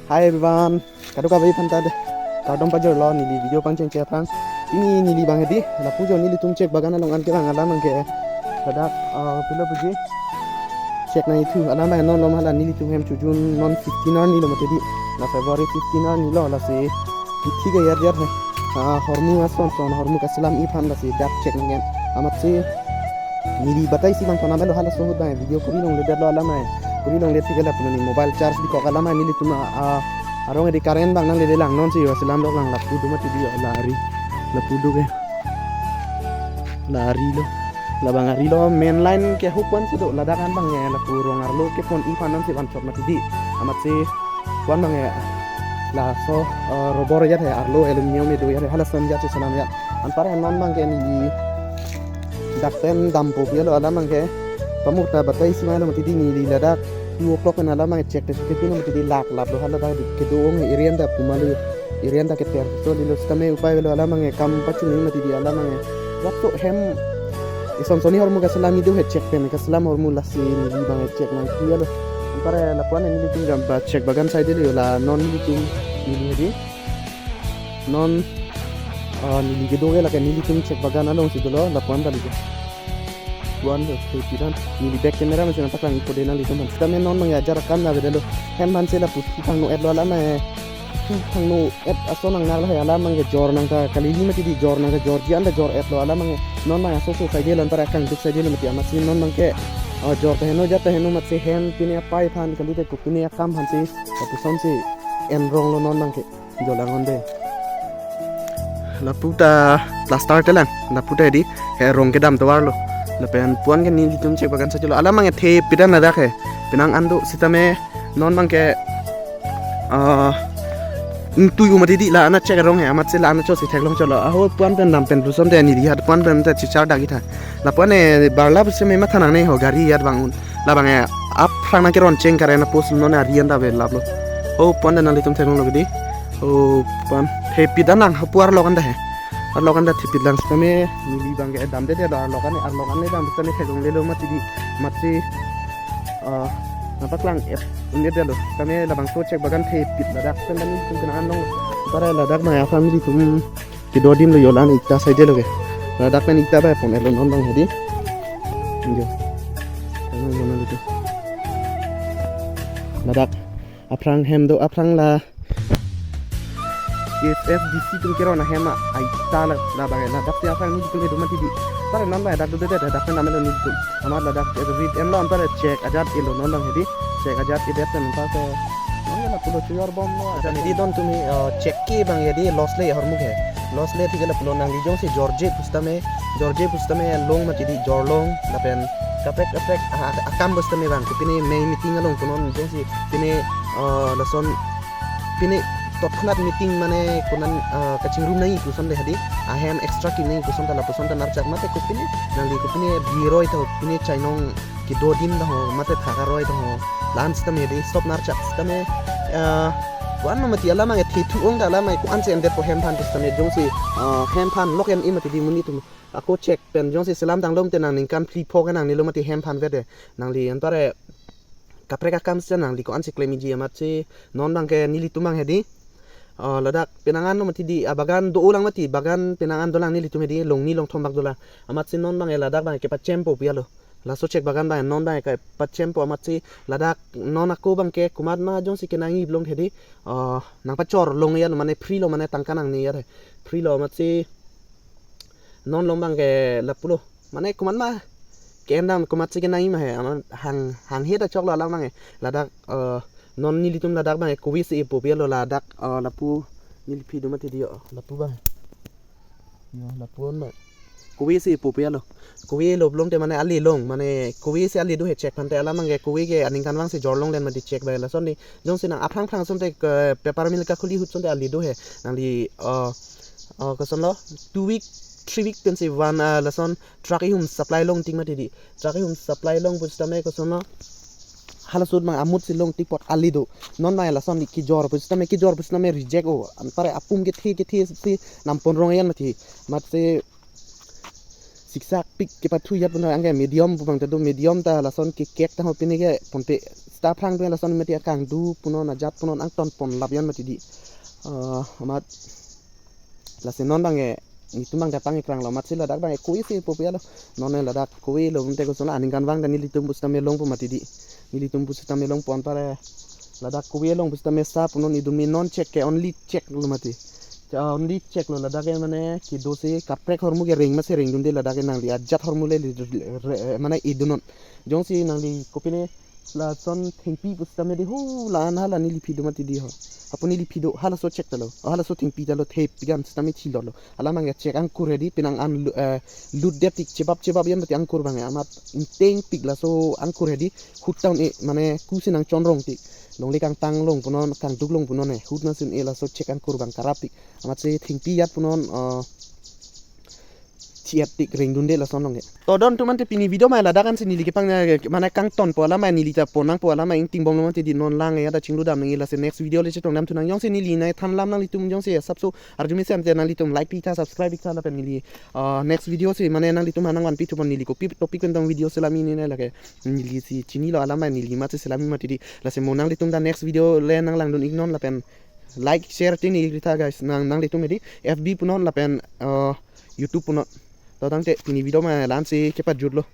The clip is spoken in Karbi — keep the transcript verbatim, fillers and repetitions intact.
Hi everyone, kadokave aphan ta kardom pajirlo neli video pangcheng cheng aphan. Pini neli abang hedi, lapu jo nelitum chek bagan along an kevang alam abangke ladak, ah, pulo puji chek nangthu alam abang non lom hala nelitum hem chojun non fifteen arni lo mati di. La February fifteen arni lo, lasi kithi ke yar yar he. Ah, hormu ason son, hormu kaselam-i aphan lasi dak chek nangji. Amatsi neli batai si bang thonam lo, halaso ahut abang video kuri longledetlo alam abang. Kuri longledet thik ke lapu neli mobile charge bikok alam abang nelitum a, a, arong hedi current abang nanglele lang, non si yo selam rok lang lapu do mati di yo, la ari. Lapu do ke. La ari lo. Labang ari lo, main line ke ahut pen si do, ladak an abang ya, lapu rong arlo kepon-i aphan non si vanchot mati di. Amatsi pu-an abang ya, laso, eh, rubber ya he, arlo aluminium do ya he, halason ya si selam ya. Anpar non abangke neli dak pen dampo pu lo alam abangke. Pamukta batai si mai lo mati di, neli ladak two o'clock pen alam abangke chek te chek te pino mati di, lap lap lo hala dak kedo-ong he, area ta puma lo, area ta keter so lilo, sitame upai lo alam abangke, kam pachini mati di alam abangke. Waktu hem ison soni hormu kaselam-i do he, chek pen kaselam hormu, lasi neli abangke chek nangthu lo. Anpar lapu-an nelitum jam ba chek bagan side lo, la non nelitum neli hedi. Non, ah, neli kedo ke lake nelitum chek bagan along si dolo, lapu-an ta lake. Pu-an lo, so kidan. Neli back camera masi nangpaklang-ipo de nanglitum aphan. Sitame non abang ya ajar akam na beda lo. Hem aphan si lapu thu thangno-et lo alam abang. Thu thangno-et ason nang nar lo he alam abangke, jor nangta kalili mati di, jor nangta jorji an ta jor-et lo alam abangke. Non abang aso so side lo, anpar akangduk side lo mati, amatsi non abangke, ah, jor ta heno jat ta heno amatsi hem pine apai aphan kalite, kopine akam aphan si lapuson si en rong lo non abangke. Jolang onde. Lapu ta plaster te lang, lapu ta hedi, he rong kedam tovar lo. Lapen pu-an ke nelitum chek bagan sachelo. Alam abangke thepik an ladak he. Penang an do sitame non abangke, ah, ntu yu mati di, la anat chek arong he, amatsi la anat cho si theklong cholo. Aho pu-an pen dam pen puson te neli hat pu-an pen ta chichar dagi tha. Lapu-an e barla pusi me matha nangne ho, gari ya abang un. Labang e aphrang nangkeron cheng kare na pos non ari an ta ave lap lo. Ho pu-an ta nanglitum theklong lo di. Ho pu-an thepik an lang, ho pu arlo kan ta he. Arlo kan ta thepik lang sitame neli abangke damde de lo arlo kan, arlo kan le dam sitame theklongle lo mati di. Amatsi, ah, nangpaklang-et un'e de lo. Sitame labangso chek bagan thepik ladak pen nelitum kena anong. Anpar ladak abang ya family tum kedo adim lo, yo la-an ita side lo ke. Ladak pen ita ba pon-et lo non abang hedi. Yo. Ano yo na lutu. Ladak aphrang hem do, aphrang la K S S D C tum keron ahem a ita la, labang ladak si aphrang nelitum kedo mati di. Anpar non abang dak do de de, dak pen name lo nelitum. Amat ladak, eh, rit en lo, anpar chek ajat-i lo non abang hedi. Chek ajat-i det pen anpar ke. Non ya lapu lo chojor bom lo. Ajat hedi don tumi, eh, chek ke abang hedi loss le hormu ke. Loss le thik ke lapu lo, nangli jongsi jorje pusitame, jorje pusitame long mati di, jor long, lapen kaprek kaprek, ah, ah, akam pusitame abang. Kopine mei meeting along konon jongsi pine, eh, lason pine totphanat meeting mane konan, ah, kachingrum nangji puson le hedi, ahem extra kim nangji puson ta lapuson ta narchak, mate kopine nangli kopine biroi ta ho, pine chainong kedo adim ta ho, mate thak aroi ta ho, la-an sitame hedi stop narchak sitame, ah, pu-an lo mati alam abangke thethu-ong ta alam abangke ko-an si endetpo hem aphan pusitame jongsi, ah, hem aphan lok en-i mati di monit atum. Ako chek pen jongsi selam tanglo te nang ningkan phli pho ke nangne lo mati hem aphan vede. Nangli anpar kaprek akam si nangli ko-an si klem-iji amatsi non abangke nelitum abang hedi. Ah, ladak penang an lo mati di, ah, bagan do-o lang mati, bagan penang an dolang nelitum hedi, longni longthom bak dolang. Amatsi non abangke ladak abangke pachempo pu lo. Laso chek bagan abang non abangke pachempo amatsi ladak non ako abangke komat ma jongsi kenangji long hedi. Ah, nangpachor long ya lo, mane free lo, mane tangka nangne ya he. Free lo amatsi non along abangke lapu lo. Mane komat ma ke-en dam, komatsi kenangji ma he, amat hang, hanghe ta choklo alam abangke. Ladak, eh, non nelitum ladak abangke kove si epo pu lo ladak, eh, lapu neli phi do mati di yo, lapu abang. Yo, lapu on abang. Kove si epo pu lo. Kove lo long te mane ali long, mane kove si ali do he chek aphan te alam abangke kove ke aningkan vang si jor longlen mati chek abang lason di. Jongsi nang aphrang aphrang ason te ke paper mill kakhuli ahut ason te ali do he. Nangli, eh, eh, koson lo, two week, three week pensi van, eh, lason truck ihum supply long tik mati di. Truck ihum supply long pusitame koson lo, halaso ahut abang amut si long tik apot ali do. Non abang lason di kejor pusitame, kejor pusitame reject o. Anpar apum kethe kethe si nampon rong ayan mati. Amatsi siksak pik kepathu ajat pun abangke medium pu abang ta do, medium ta lason kekek ta ho pine ke ponpe Sita aphrang pen lason mati akangduk punon, ajat punon angton pon lap yan mati di. Eh, amat lasi non bang e, netum bang dapang ikrang lo, amatsi ladak bang e koi si popialo. Non e ladak koi lo, bunte koson la aningkan vang dan nelitum pusitame longpo mati di. Nelitum pusitame longpo anpare ladak koi long pusitame sa punon, idun me non chek ke only chek lo mati. Cha only chek lo ladak e mane kedo si kaprek hormu ke reng masi rengdunde ladak e nangli ajat hormu le li re, re, mane idunon. Jongsi nangli kopine lason thengpi pusitame di hu la-an hala neli phi do mati di ho. Apuni neli phi do halaso chek ta lo. O halaso thengpi ta lo, thep pigan sitame thilo lo. Alam bang e chek angkur hedi, penang an lu-, eh, lut det tik chebap chebap yan mati angkur bang e. Amat ingteng tik laso angkur hedi hut ta un-e mane kusi nangchonrong tik. Longle kangtang long punon, kangduk long punon e. Hut nangsi un-e laso chek angkur bang karap tik. Amatsi thengpi ajat punon, eh, chiat tik rengdunde lason long e. To don atum ante pini video mai ladak ansi neli kepang, eh, mane kangton po alam mai neli ta pon nangpo alam mai ingting bom lo mati di non lang e ada chinglu dam nang e lasi next video le chetong dam thu nang jongsi neli nai than lam nanglitum jongsi asapso arjumesi ante nanglitum like pi tha, subscribe pi tha lapen neli, ah, next video si mane nanglitum aphan nangvanpi thu pon neli kopi topic pen tong video selami ni ne lake neli si chinilo alam mai neli mati selami mati di lasi mo nanglitum ta next video le nanglangdun iknon lapen like share tin ik ri tha guys nang nanglitum hedi F B punon lapen, ah, YouTube punon. To tangte pini video mai la-ansi kepajut lo.